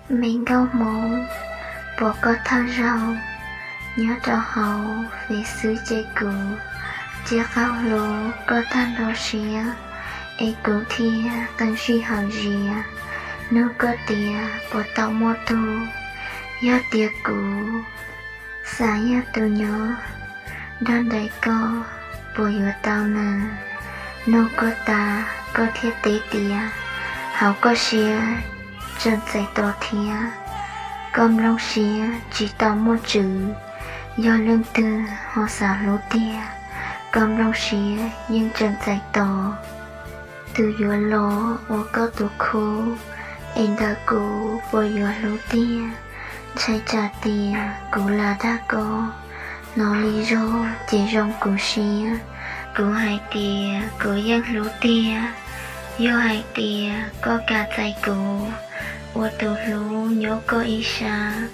Me nkauj hmoob, puas koj thawj zaug nyob rau hauv fev xwb ces kuv cia qaug hlub koj tag nrho siab, es kuv thiaj qee sij hawm zias nug koj tias puas tau muaj tug. Yog tias kuv xav yog tus nyob nrog nraim koj, puas yuav tau nws? Nug koj tas koj thiaj teb tias hauv koj siab tseem txais tos thiab, koj nplooj siab tsis tau muaj tswv. Yog leej twg ho xav hlub tiag, koj nplooj siab yeej tseem txais tos. Tus yuav los ua koj tus khub, es ntawm kuv puas yuav hlub tiag? Ntshai tsam tias kuv lam dag koj, hnov li zog ces zoo kuv siab. Kuv hais tias kuv yeej hlub tiag, yog hais tias koj kam txais kuv ua tus hlub nyob koj ib sab,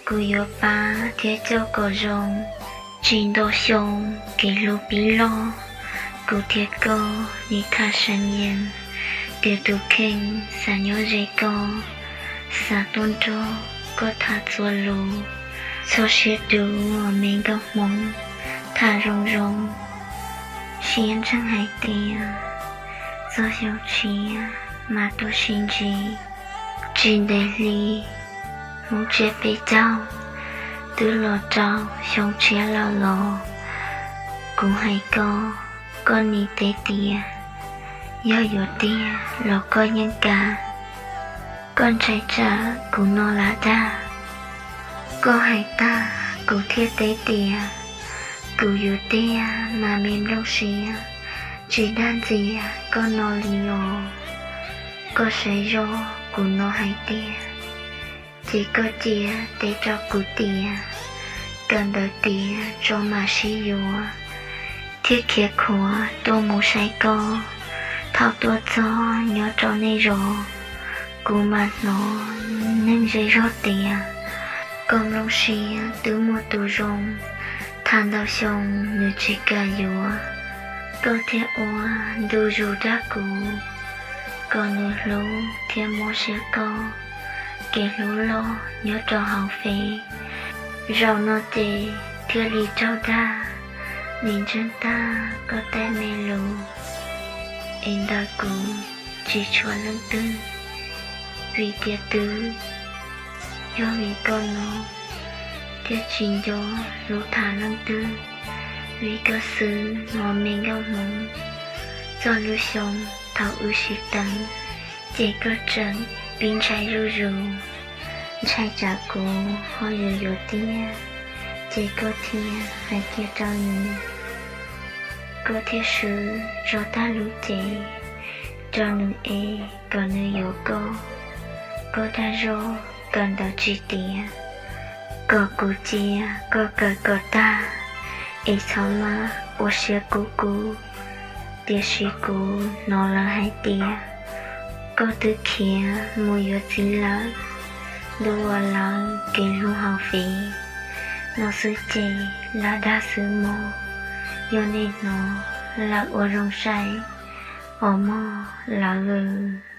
kuv yuav pab thiab coj kom zoo. Tsis nto xyoo kev hlub pib loj, kuv thiab koj nim tham seev yees, twb tus kheej xav nyob ze koj, xav tuaj nrog koj tham txhua lus. Txhob siab dub me nkauj hmoob, tham zoo zoo. Siab ntseeg hais tias txog xyoo tshiab mas tuaj sib ntsib. Tsis ntev hli, hmoob tsiab peb caug, twb los rau xyoo tshiab lawm los. Kuv hais koj, koj nim teb tias yog yuav tiag los koj yeej kam. Koj ntshai tsam kuv no lam dag, koj hais tag kuv thiaj teb tias kuv yuav tiag mas me nplooj siab, tsis dag ntxias koj no li os. Koj saib zoj kuv no hais tias, ces koj cia teb rau kuv tias kawm ntawv tiav tso mam sib yuav, thiab khiav khuav tuaj mus saib koj. Thaum tuaj txog nyob rau nej zos, kuv mam hnov neeg zej zog tias koj nplooj siab twb muaj tus zoo. Tham ntau xyoo nws tsis kam yuav, koj thiaj ua ntu zus dag kuv, kom nws hlub thiab mob siab koj. Kev hlub loj nyob rau hauv fev, zaum no ces thiaj li raug dag. Nim ntseeg tag koj tej me lus, es ntawm kuv tsis tshuav leej twg, vim tias twb yog vim koj no thiaj tsis nco hlub tham leej twg. Vim koj xwb los me nkauj hmoob, txog lub xyoo thaum wb sib teev, ces koj tseem pib ntshai zuj zus. Ntshai tsam kuv ho yuav yuav tiag, ces koj thiaj hais kiag rau nws. Koj thiaj swb zog tag lub cev rau nws es kom nws yuav koj. Koj dag zog kawm ntawv tsis tiav, kom kuv cia koj kawm kom tag, es txhob maj ua siab kub kub. Tiam sis kuv hnov lawv hais tias koj twb khiav mus yuav txiv lawm, ntuas lawv kev hlub hauv fev. No xwb ces lam dag xwb mog, yog nej hnov lawm ua zoo saib os mog lawv.